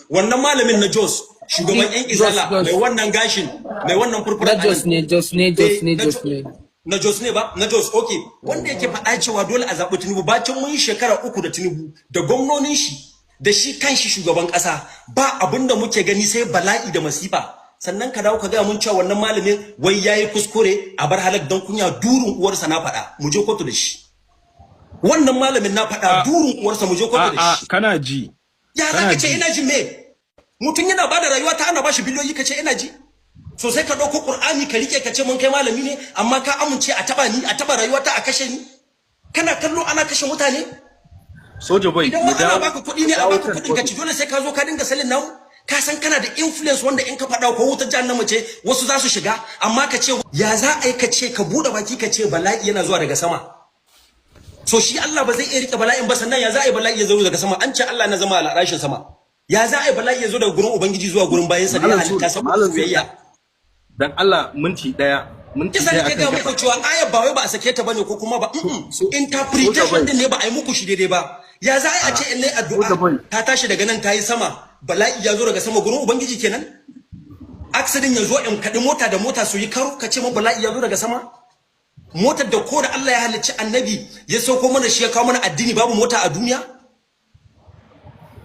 Wannan malamin na Jos, shugaban yan Izala, Jos. mai wannan gashin, mai wannan furfuran. Na Jos ne, Jos ne, Jos ne, na Jos ne. Na Jos ne ba? Na Jos, okay. Wanda yake faɗa cewa dole a zaɓi Tinubu, bacin mun yi shekara 3 da Tinubu da gwamnonin shi da shi kanshi shugaban ƙasa, ba abin da muke gani sai bala'i da masifa. Sannan ka dawo ka gaya mun cewa wannan malamin wai yayi kuskure, a bar halak dan kunya. Durun uwarsa, na faɗa, mu je kotu da shi. Wannan malamin, na faɗa, durun uwarsa, mu je kotu da A shi. Kana ji? Ya za Kana ka ce ji? ina ji me? Mutum yana bada rayuwa ta, ana bashi biliyoyi, ka ce ina ji. So sai ka ɗauko Qur'ani ka rike, ka ce mun kai malami ne, amma ka amince a taba ni, a taba rayuwa ta, a kashe ni. Kana kallo ana kashe mutane. Soja Boy, Idan mu ma ana dawo. baka kuɗi ne, a Dawo baka kan kuɗin ka ci, dole sai ka zo ka dinga salin namu. Ka san kana da influence wanda in ka faɗa, ko wutar jahannama ce, wasu za su shiga, amma ka ce ya za a yi, ka ce ka buɗe baki ka ce bala'i yana zuwa daga sama. So shi Allah ba zai iya rike bala'in ba? Sannan ya za a yi bala'i ya zo daga sama? An ce Allah na zama al'arashin sama. Ya za a yi bala'i ya zo daga gurin Ubangiji zuwa gurin bayansa da ya Malam Su- halitta saboda Malam Su- soyayya? Dan Allah, minti daya, minti Kisa daya nake akan ga muku gaba. cewa ayar ba wai ba a sake ta bane ko kuma ba, interpretation din ne ba a yi muku shi daidai ba. Ya za a ce in nayi Soja addu'a Boy. ta tashi daga nan ta yi sama, bala'i ya zo daga sama gurin Ubangiji kenan? Accident ya zo in kaɗi mota da mota su yi karo, ka ce mun bala'i ya zo daga sama? Motar da ko da Allah ya halicci annabi, ya sauko mana shi, ya kawo mana addini, babu mota a duniya.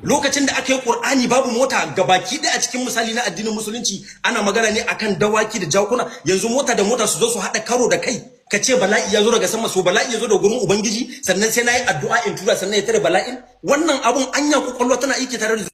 Lokacin da aka yi Qur'ani babu mota gabaki ɗaya. A cikin misali na addinin Musulunci, ana magana ne akan dawaki da jakuna. Yanzu mota da mota su zo su haɗa karo da kai, ka ce bala'i ya zo daga sama. So bala'i ya zo daga gurin Ubangiji, sannan sai na yi addu'a in tura, sannan ya tare bala'in? Wannan abun anya kwakwalwa tana aiki tare da